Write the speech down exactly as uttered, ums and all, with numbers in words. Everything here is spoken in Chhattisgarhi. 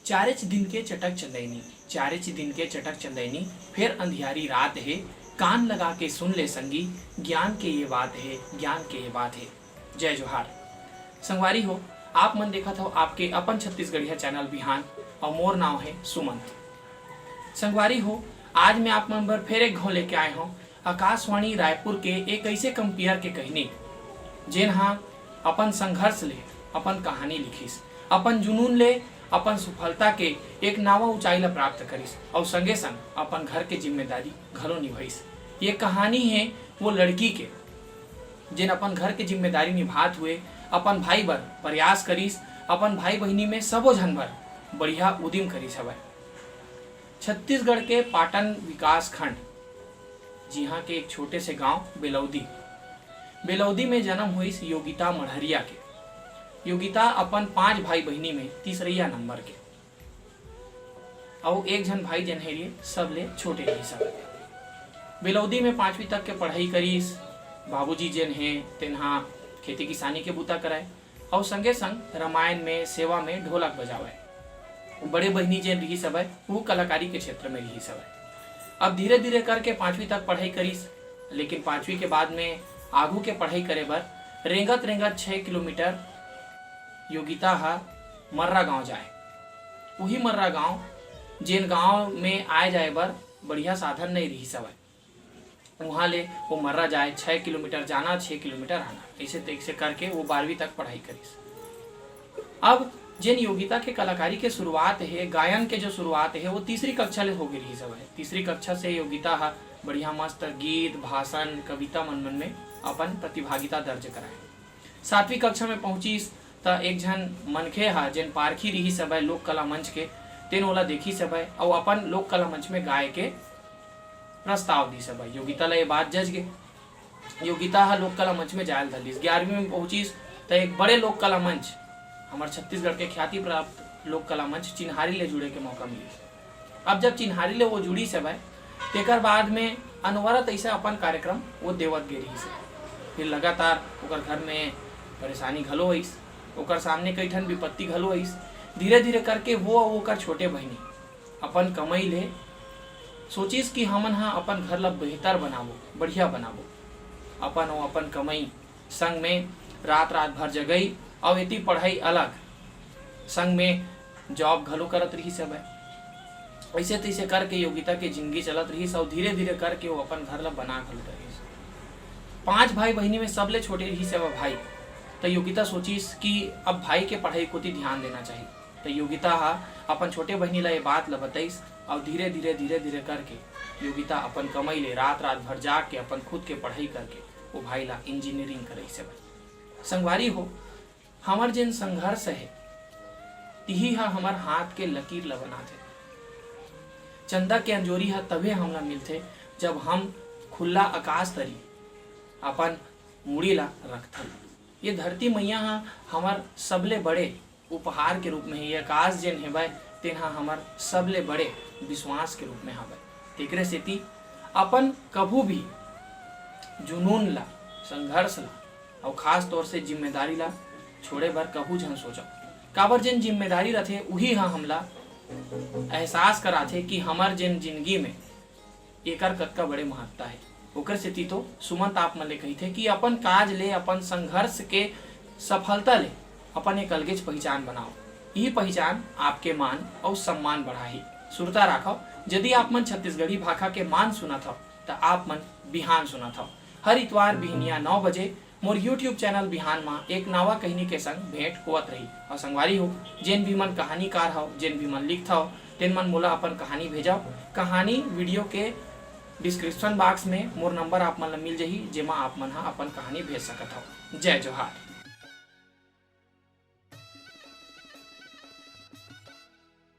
चारेच दिन के चटक चंदैनी, चारेच दिन के चटक चंदैनी, फेर अंधियारी रात हे। कान लगा के सुन ले संगी, ज्ञान के ये बात हे, ज्ञान के ये बात हे। जय जोहार। संगवारी हो, आप मन देखत हो आपके अपन छत्तीसगढ़िया चैनल बिहान, और मोर नाव हे सुमंत। संगवारी हो, आज मैं आप मन बर फेर एक घांव लेके आए हूँ आकाशवाणी रायपुर के एक ऐसे कंपियर के कहनी, जेन हा अपन संघर्ष ले अपन कहानी लिखिस, अपन जुनून ले अपन सफलता के एक नवा ऊंचाई ला प्राप्त करिस, और संगे संग अपन घर के जिम्मेदारी घलो निभाइस। ये कहानी हे वो लड़की के, जेन अपन घर के जिम्मेदारी निभात हुए अपन भाई बर प्रयास करिस, अपन भाई बहिनी में सबो झन बर बढ़िया उदिम करिस हवय। छत्तीसगढ़ के पाटन विकास खंड, जिहां के एक छोटे से गांव बेलौदी, बेलौदी में जन्म होइस योगिता मढ़रिया के। योगिता अपन पांच भाई बहिनी में तीसरइया नंबर के, अउ एक झन भाई जेन हे ये सबले छोटे रहिस हवय। बेलौदी में पांचवी तक के पढ़ाई करिस। बाबूजी जेन हे तेन हा खेती किसानी के बूता करय, अउ संगे संग रामायण में सेवा में ढोलक बजावय। बड़े बहिनी जेन रिहिस हवय, वो कलाकारी के क्षेत्र में रिहिस हवय। अब धीरे धीरे करके पांचवी तक पढ़ाई करिस, लेकिन पांचवी के बाद में आगू के पढ़ाई करे बर रेंगत रेंगत छह किलोमीटर योगिता हा मर्रा गांव जाए। उही मर्रा गांव, जेन गांव में आए जाए बर बढ़िया साधन नइ रिहिस हवय, उहां ले वो मर्रा जाए, छह किलोमीटर जाना, छह किलोमीटर आना, ऐसे तैसे करके वो बारहवीं तक पढ़ाई करिस। अब जेन योगिता के कलाकारी के शुरुआत हे, गायन के जो शुरुआत हे, वो तीसरी कक्षा ले होगे रिहिस हवय। तीसरी कक्षा से योगिता हा बढ़िया मस्त गीत, भाषण, कविता मन मन में अपन प्रतिभागिता दर्ज कराए। सातवीं कक्षा में पहुंचिस त एक झन मनखे हा, जेन पारखी रिहिस हवय लोक कला मंच के, तेन ओला देखिस हवय अउ अपन लोक कला मंच में गाए के प्रस्ताव दिस हवय। योगिता ला ये बात जच गे। योगिता हा लोक कला मंच में जाए ल धर लिस। ग्यारहवीं में पहुंचिस त एक बड़े लोक कला मंच, हमर छत्तीसगढ़ के ख्याति प्राप्त लोक कला मंच चिन्हारी ले जुड़े के मौका मिलिस। अब जब चिन्हारी ले वो जुड़िस हवय, तेकर बाद में अनवरत ऐसा अपन कार्यक्रम वो देवत गे रिहिस हे। फिर लगातार ओकर घर में परेशानी घलो आइस, ओकर सामने कई ठन विपत्ति घलो आइस। धीरे धीरे करके वो अउ ओकर छोटे बहिनी अपन कमई ले सोचिस कि हमन हा अपन घर ला बेहतर बनाबो, बढ़िया बनाबो। अपन अउ अपन कमई, संग में रात रात भर जगई, अउ एती पढ़ाई अलग, संग में जॉब घलो करत रिहिस हवय। ऐसे तैसे करके योगिता के जिंदगी चलत रिहिस अउ धीरे धीरे करके वो अपन घर ला बना घलो डरिस। पांच भाई बहिनी में सबले छोटे रिहिस हवय भाई। त योगिता सोचिस कि अब भाई के पढ़ाई कोति ध्यान देना चाही। त योगिता हा अपन छोटे बहिनी ला ये बात ला बतइस अउ धीरे धीरे धीरे धीरे करके योगिता अपन कमई ले रात रात भर जाग के अपन खुद के पढ़ाई करके वो भाई ला इंजीनियरिंग करइस हवय। संगवारी हो, हमर जेन संघर्ष हे, तिही ह हमर हाथ के लकीर ल बनाथे। चंदा के अंजोरी ह तभे हमला मिलथे, जब हम खुल्ला आकाश तरी अपन मुड़ी ला रखथन। ये धरती मैया ह हमर सबले बड़े उपहार के रूप में हे, ये आकाश जेन हेवय, तेन ह हमर सबले बड़े विश्वास के रूप में हवय। तेकरे सेती अपन कभू भी जुनून ला, संघर्ष ला, अउ खास तौर से जिम्मेदारी ला छोड़े बर कभू झन सोचव। काबर जेन जिम्मेदारी रथे, उही ह हमला एहसास कराथे कि हमर जेन जिंदगी में एकर कतका बड़े महत्ता हे। ओकर सेती तो सुमंत आप मन ले कहिथे कि अपन काज ले, अपन संघर्ष के सफलता ले अपन एक अलगेच पहिचान बनाओ। इही पहिचान आपके मान अउ सम्मान बढ़ाही। सुरता राखव, यदि आप मन छत्तीसगढ़ी भाखा के मान सुनत हव, त आप मन बिहान सुनत हव। हर इतवार बिहनिया नौ बजे मोर YouTube चैनल बिहान म एक नवा कहिनी के संग भेंट होवत रही। अउ संगवारी हो, जेन भी मन कहानीकार हव, जेन भी मन लिखत हव, तेन मन मोला अपन कहानी भेजव। कहानी वीडियो के डिस्क्रिप्शन बॉक्स में मोर नंबर आप मन ल मिल जही, जेमा आप मन ह अपन कहानी भेज सकत हव। जय जोहार।